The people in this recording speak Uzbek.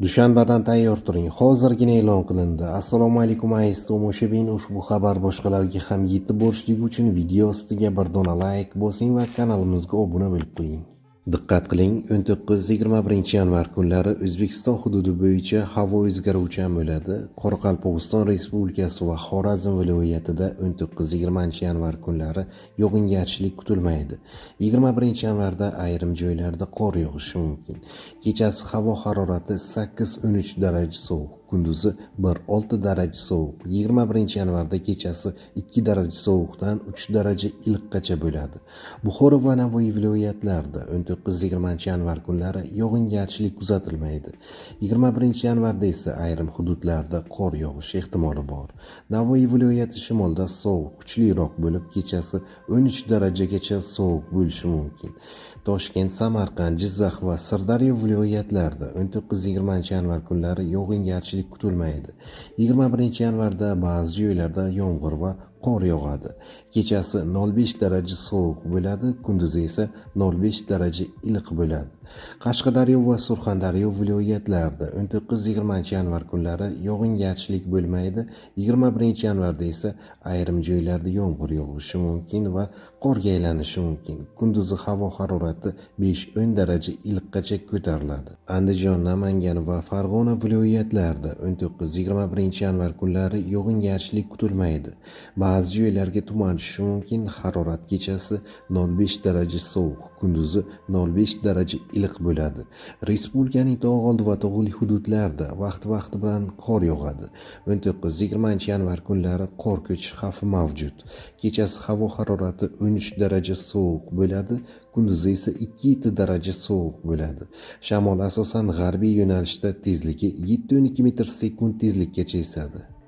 Dushanbadan tayyor turing. Hozirgina e'lon qilindi. Assalomu alaykum, aziz tomoshabin. Ushbu xabar boshqalarga ham yetib borishligi uchun video ostiga bir dona layk bosing va kanalimizga obuna bo'lib qo'ying. Diqqat qiling, 19-21 yanvar kunlari O'zbekiston hududi bo'yicha havo o'zgaruvchan bo'ladi. Qoraqalpog'iston Respublikasi va Xorazm viloyatida 19-20 yanvar kunlari yog'ingarchilik kutilmaydi. 21 yanvarda ayrim joylarda qor yog'ishi mumkin. Kechasi havo harorati 8-13 daraja sovuq, kunduzi 1-6 daraja sovuq. 21 yanvarda kechasi 2 daraja sovuqdan 3 daraja iliqqacha bo'ladi. Buxoro va Navoiy viloyatlarida 19-20 yanvar kunlari yog'ingarchilik kuzatilmaydi. 21 yanvarda esa ayrim hududlarda qor yog'ishi ehtimoli bor. Navoiy viloyati shimolida sovuq kuchliroq bo'lib, kechasi 13 darajagacha sovuq bo'lishi mumkin. Toshkent, Samarqand, Jizzax va Sirdaryo viloyatlarida 19-20 yanvar kunlari yog'ingarchilik kutilmaydi. 21 yanvarda ba'zi joylarda yomg'ir va qor yog'adi. Kechasi 0,5 daraja sovuq bo'ladi, kunduzi esa 0,5 daraja iliq bo'ladi. Qashqadaryo va Surxondaryo viloyatlarida 19-20 yanvar kunlari yog'ingarchilik bo'lmaydi. 21 yanvarda esa ayrim joylarda yomg'ir yog'ishi mumkin va qorga aylanishi mumkin. Kunduzi havo harorati 5-10 daraja iliqqacha ko'tariladi. Andijon, Namangan va Farg'ona viloyatlarida 19-21 yanvar kunlari yog'ingarchilik kutilmaydi. Ba'zi joylarga tuman tushishi mumkin. Harorat kechasi 0,5 daraja sovuq, kunduzi 0,5 daraja iliq bo'ladi. Respublikaning tog' oldi va tog'li hududlarida vaqti-vaqti bilan qor yog'adi. 19-20 yanvar kunlari qor ko'chish xavfi mavjud. Kechasi havo harorati 13 daraja sovuq bo'ladi, kunduzi esa 2-7 daraja sovuq bo'ladi. Shamol asosan g'arbiy yo'nalishda tezligi 7-12 metr sekund tezlikkacha esadi.